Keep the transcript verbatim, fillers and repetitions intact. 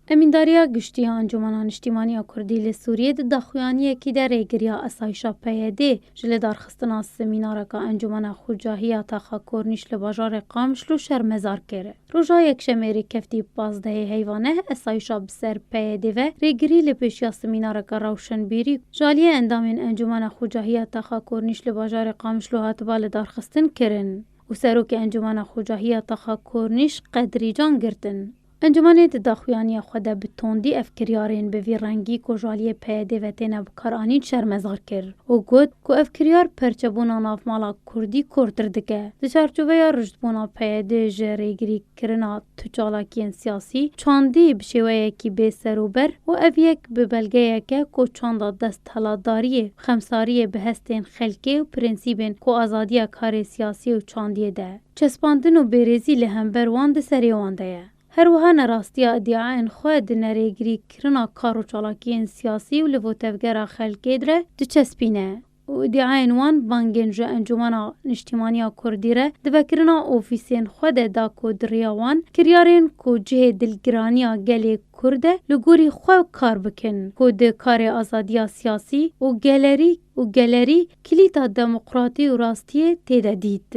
Emîndariya Giştî ya Encûmena Niştîmanî ya Kurdî li Sûriyê di daxuyaniyekî de rêgiriya esayîşa P Y D ji lidarxistina semînareka Encûmena Xucahiya Taxa Kornîş li bajarê Qamişlo şermezar kir. Roja Yekşemê rêkeftî pazdehê heyva neh esayîşa bi ser P Y D ve rêgirî li pêşiya semînareke rewşenbîrî ji aliyê endamên Encûmena Xucahiya Taxa Kornîş li bajarê Qamişlo hatiba lidarxistin kirin û Serokê Encûmena Xucahiya Taxa Kornîş Qedrîcan girtin. Encûmenê di daxuyaniya xwe de bi tondî ev kiryarên bi vî rengî ku ji aliyê P Y D ve têne bikaranîn şermezar kir û got ku ev kiryar perçebûna navmala Kurdî kortir dike. Di çarçoveya riştbûna P Y D ji rêgirîkirina tu çalakiyên siyasî, çandî bi şêweyekî bêserûber û ev yek bi belgeyeke ku çanda desthilatdariyê, xemsariyê bi hestên xelkê û prensîbên ku azadiya karê siyasî û çandiyê de çespandin û bêrêzî li hember wan di serê wan de ye. Her wiha nerastiya îdiayên xwe di nerêgirîkirina kar û çalakiyên siyasî û li votevgera xelkê re diçespîne û îdiayên wan bangên ji Encûmena Niştîmaniya Kurdî re di vekirina ofîsên xwe de da ku di riya wan kiryarên ku cihê dilgiraniya gelê Kurd e li gorî xwe kar bikin ku di karê azadiya siyasî û gelerî û gelerî kilîta demokratî û rastiyê tê de dît.